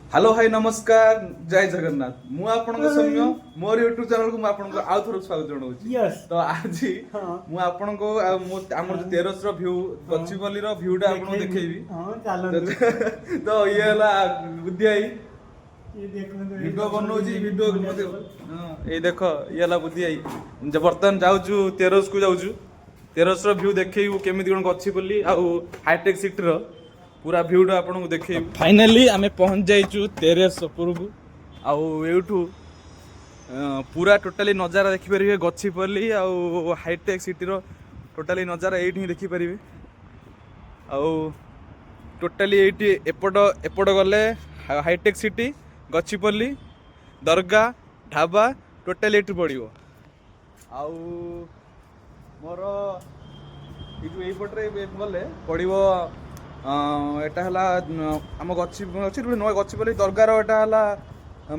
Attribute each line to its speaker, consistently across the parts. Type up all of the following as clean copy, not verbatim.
Speaker 1: Hello, high, ନମସ୍କାର, ଜୟ ଜଗନ୍ନାଥ। ମୁଁ ଆପଣଙ୍କ ସୌମ୍ୟ। ମୋର ୟୁଟ୍ୟୁବ ଚ୍ୟାନେଲକୁ ମୁଁ ଆପଣଙ୍କୁ ଆଉ ଥରେ ସ୍ୱାଗତ ଜଣାଉଛି। ତ ଆଜି ମୁଁ ଆପଣଙ୍କୁ ଆଉ ମୁଁ ଆମର ଯୋଉ ତେରସର ଭ୍ୟୁ, ଗଛିପଲ୍ଲୀର ଭ୍ୟୁଟା ଆପଣଙ୍କୁ ଦେଖେଇବି।
Speaker 2: ହଁ, ଚାଲନ୍ତୁ।
Speaker 1: ତ ଇଏ ହେଲା ବୁଦ୍ଧି ଭାଇ।
Speaker 2: ଇଏ ଦେଖନ୍ତୁ।
Speaker 1: ଭିଡିଓ ବନଉଛି ଭିଡିଓ ମତେ। ହଁ, ଏଇ ଦେଖ, ଇଏ ହେଲା ବୁଦ୍ଧି ଭାଇ। ଯେ ବର୍ତ୍ତମାନ ଯାଉଛୁ, ତେରସକୁ ଯାଉଛୁ। ତେରସର ଭ୍ୟୁ ଦେଖେଇବୁ, କେମିତି କଣ ଗଛିପଲ୍ଲୀ ଆଉ ହାଇଟେକ୍ ସିଟିର ପୁରା ଭ୍ୟୁଟା ଆପଣଙ୍କୁ ଦେଖେଇବୁ। ଫାଇନାଲି ଆମେ ପହଞ୍ଚି ଯାଇଛୁ ତେରସ ଉପରକୁ। ଆଉ ଏଇଠୁ ପୁରା ଟୋଟାଲି ନଜାରା ଦେଖିପାରିବେ। ଗଛିପଲ୍ଲୀ ଆଉ ହାଇଟେକ୍ ସିଟିର ଟୋଟାଲି ନଜାରା ଏଇଠି ହିଁ ଦେଖିପାରିବେ। ଆଉ ଟୋଟାଲି ଏଇଠି ଏପଟ ଏପଟ ଗଲେ ହାଇଟେକ୍ ସିଟି, ଗଛିପଲ୍ଲୀ, ଦରଗା, ଢାବା ଟୋଟାଲି ଏଇଠି ପଡ଼ିବ। ଆଉ ମୋର ଏଇ ଯେଉଁ ଏଇପଟରେ ଗଲେ ପଡ଼ିବ, ଏଟା ହେଲା ଆମ ଗଛି ଅଛି ଗୋଟେ ନୂଆ ଗଛିପଲ୍ଲୀ ଦରଗାର। ଏଟା ହେଲା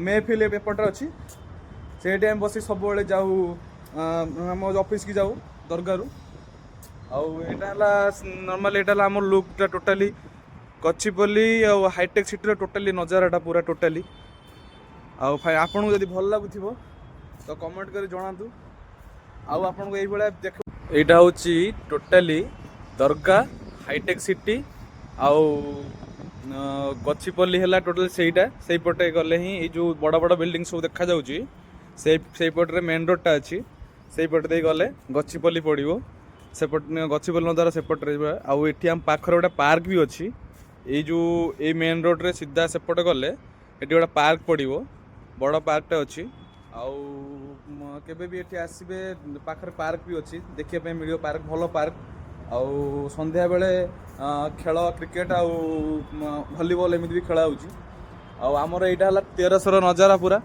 Speaker 1: ମେହଫିଲ ଏପଟରେ ଅଛି। ସେଇଠି ଆମେ ବସି ସବୁବେଳେ ଯାଉ, ଆମ ଅଫିସକି ଯାଉ ଦରଗାରୁ। ଆଉ ଏଇଟା ହେଲା ନର୍ମାଲି, ଏଇଟା ହେଲା ଆମର ଲୁକ୍ଟା ଟୋଟାଲି ଗଛିପଲ୍ଲୀ ଆଉ ହାଇଟେକ୍ ସିଟିର ଟୋଟାଲି ନଜାରାଟା ପୁରା ଟୋଟାଲି। ଆଉ ଆପଣଙ୍କୁ ଯଦି ଭଲ ଲାଗୁଥିବ ତ କମେଣ୍ଟ କରି ଜଣାନ୍ତୁ। ଆଉ ଆପଣଙ୍କୁ ଏଇଭଳିଆ ଦେଖ, ଏଇଟା ହେଉଛି ଟୋଟାଲି ଦରଗା, ହାଇଟେକ୍ ସିଟି ଆଉ ଗଛିପଲ୍ଲୀ ହେଲା ଟୋଟାଲି ସେଇଟା। ସେଇପଟେ ଗଲେ ହିଁ ଏଇ ଯେଉଁ ବଡ଼ ବଡ଼ ବିଲ୍ଡିଂ ସବୁ ଦେଖାଯାଉଛି, ସେଇପଟରେ ମେନ୍ ରୋଡ଼ଟା ଅଛି। ସେଇପଟେ ଦେଇ ଗଲେ ଗଛିପଲ୍ଲୀ ପଡ଼ିବ। ସେପଟ ଗଛିପଲ୍ଲୀ ନଦାର ସେପଟରେ ଯିବା। ଆଉ ଏଠି ଆମ ପାଖରେ ଗୋଟେ ପାର୍କ ବି ଅଛି। ଏଇ ଯେଉଁ ଏଇ ମେନ୍ ରୋଡ଼ରେ ସିଧା ସେପଟେ ଗଲେ ଏଠି ଗୋଟେ ପାର୍କ ପଡ଼ିବ, ବଡ଼ ପାର୍କଟା ଅଛି। ଆଉ କେବେ ବି ଏଠି ଆସିବେ, ପାଖରେ ପାର୍କ ବି ଅଛି, ଦେଖିବା ପାଇଁ ମିଳିବ ପାର୍କ, ଭଲ ପାର୍କ। ଆଉ ସନ୍ଧ୍ୟାବେଳେ ଖେଳ କ୍ରିକେଟ ଆଉ ଭଲିବଲ ଏମିତି ବି ଖେଳା ହେଉଛି। ଆଉ ଆମର ଏଇଟା ହେଲା ତେରସର ନଜାରା। ପୁରା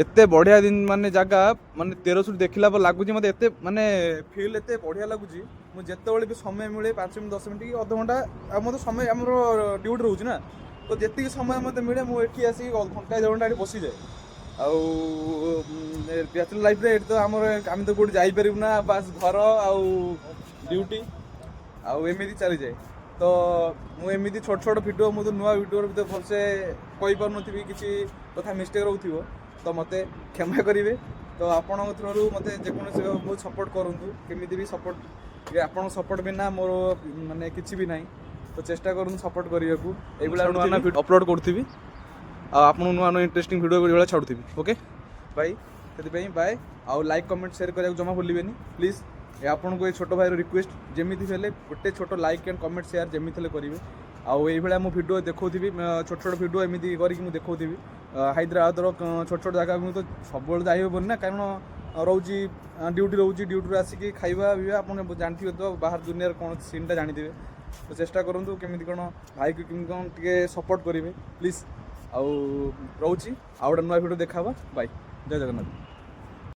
Speaker 1: ଏତେ ବଢ଼ିଆ ଦିନ ମାନେ ଜାଗା, ମାନେ ତେରସରୁ ଦେଖିଲା ପରେ ଲାଗୁଛି ମୋତେ ଏତେ ମାନେ ଫିଲ୍ ଏତେ ବଢ଼ିଆ ଲାଗୁଛି। ମୁଁ ଯେତେବେଳେ ବି ସମୟ ମିଳେ, 5 ମିନିଟ୍, 10 ମିନିଟ୍ କି ଅଧଘଣ୍ଟା, ଆଉ ମୋତେ ସମୟ ଆମର ଡ୍ୟୁଟି ରହୁଛି ନା, ତ ଯେତିକି ସମୟ ମୋତେ ମିଳେ ମୁଁ ଏଠି ଆସିକି ଘଣ୍ଟାଏ 1.5 ଘଣ୍ଟା ଏଠି ବସିଯାଏ। ଆଉ ବ୍ୟାଚଲର ଲାଇଫରେ ଏଠି ତ ଆମର ଆମେ ତ କୋଉଠି ଯାଇପାରିବୁ ନା, ବାସ୍ ଘର ଆଉ ଡ୍ୟୁଟି ଆଉ ଏମିତି ଚାଲିଯାଏ। ତ ମୁଁ ଏମିତି ଛୋଟ ଛୋଟ ଭିଡ଼ିଓ, ମୁଁ ତ ନୂଆ ଭିଡ଼ିଓର ବି ତ ଭଲସେ କହିପାରୁନଥିବି, କିଛି କଥା ମିଷ୍ଟେକ୍ ରହୁଥିବ, ତ ମୋତେ କ୍ଷମା କରିବେ। ତ ଆପଣଙ୍କ ଥ୍ରୋରୁ ମୋତେ ଯେକୌଣସି ବହୁତ ସପୋର୍ଟ କରନ୍ତୁ, କେମିତି ବି ସପୋର୍ଟ। ଆପଣଙ୍କ ସପୋର୍ଟ ବିନା ମୋର ମାନେ କିଛି ବି ନାହିଁ। ତ ଚେଷ୍ଟା କରନ୍ତୁ ସପୋର୍ଟ କରିବାକୁ। ଏଇଭଳିଆ ନୂଆ ନୂଆ ଭିଡ଼ିଓ ଅପଲୋଡ଼ କରୁଥିବି ଆଉ ଆପଣଙ୍କୁ ନୂଆ ନୂଆ ଇଣ୍ଟରେଷ୍ଟିଂ ଭିଡ଼ିଓ ଏଇଭଳିଆ ଛାଡ଼ୁଥିବି। ଓକେ, ବାଇ। ସେଥିପାଇଁ ବାଏ। ଆଉ ଲାଇକ୍, କମେଣ୍ଟ, ସେୟାର କରିବାକୁ ଜମା ଭୁଲିବେନି ପ୍ଲିଜ୍। ଏ ଆପଣଙ୍କୁ ଏ ଛୋଟ ଭାଇର ରିକ୍ୱେଷ୍ଟ, ଯେମିତି ହେଲେ ଗୋଟେ ଛୋଟ ଲାଇକ୍ ଆଣ୍ଡ କମେଣ୍ଟ, ସେୟାର ଯେମିତି ହେଲେ କରିବେ। ଆଉ ଏଇଭଳିଆ ମୁଁ ଭିଡ଼ିଓ ଦେଖାଉଥିବି, ଛୋଟ ଛୋଟ ଭିଡ଼ିଓ ଏମିତି କରିକି ମୁଁ ଦେଖାଉଥିବି ହାଇଦ୍ରାବାଦର ଛୋଟ ଛୋଟ ଜାଗା। ମୁଁ ତ ସବୁବେଳେ ଯାଇ ହେବନି ନା, କାରଣ ରହୁଛି ଡ୍ୟୁଟି ରହୁଛି, ଡ୍ୟୁଟିରୁ ଆସିକି ଖାଇବା ପିଇବା, ଆପଣ ଜାଣିଥିବେ ତ ବାହାର ଦୁନିଆର କ'ଣ ସିନ୍ଟା ଜାଣିଥିବେ। ତ ଚେଷ୍ଟା କରନ୍ତୁ କେମିତି କ'ଣ ଭାଇକୁ କେମିତି କ'ଣ ଟିକେ ସପୋର୍ଟ କରିବେ ପ୍ଲିଜ୍। ଆଉ ରହୁଛି, ଆଉ ଗୋଟେ ନୂଆ ଭିଡ଼ିଓ ଦେଖା ହେବା। ବାଇ, ଜୟ ଜଗନ୍ନାଥ।